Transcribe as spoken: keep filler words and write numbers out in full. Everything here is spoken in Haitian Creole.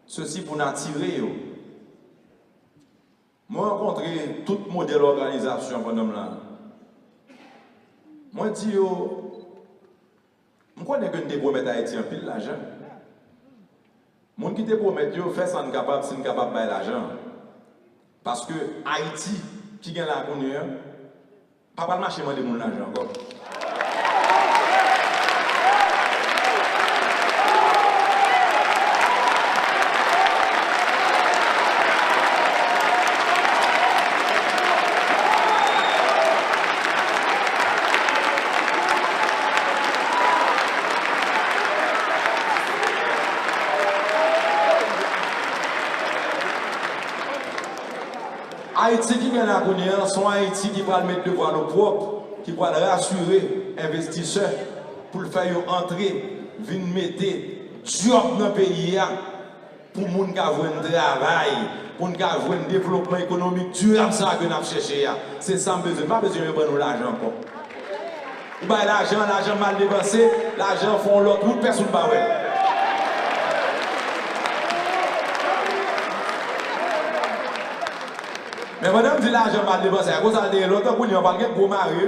Sesi pou n atire yo. Mwen rankontre tout modèl òganizasyon pandan m la. Mwen di yo, m konnen ke n te pwomèt Ayiti anpil lajan. Moun ki te pwomèt yo, fè sa n kapab, si n kapab bay lajan. Paske Ayiti ki gen la kounye a, pa pral mache mande moun lajan ankò. Ayiti ki gen la kounye a, se yon Ayiti ki pral met devwa l opwòp, ki pral rasire envestisè pou l fè yo antre, vin mete djòb nan peyi a, pou moun ka jwenn travay, pou n ka jwenn devlopman ekonomik dirab sa a ke n ap chèche a. Se sa m bezwen. M pa bezwen yo ban nou lajan ankò. Ou bay lajan, lajan mal depanse, lajan fè yon lòt wout, pèsonn pa wè l. Men pandan m di lajan mal depanse a, konsa l te ye lontan, kounye a pral gen gwo mare.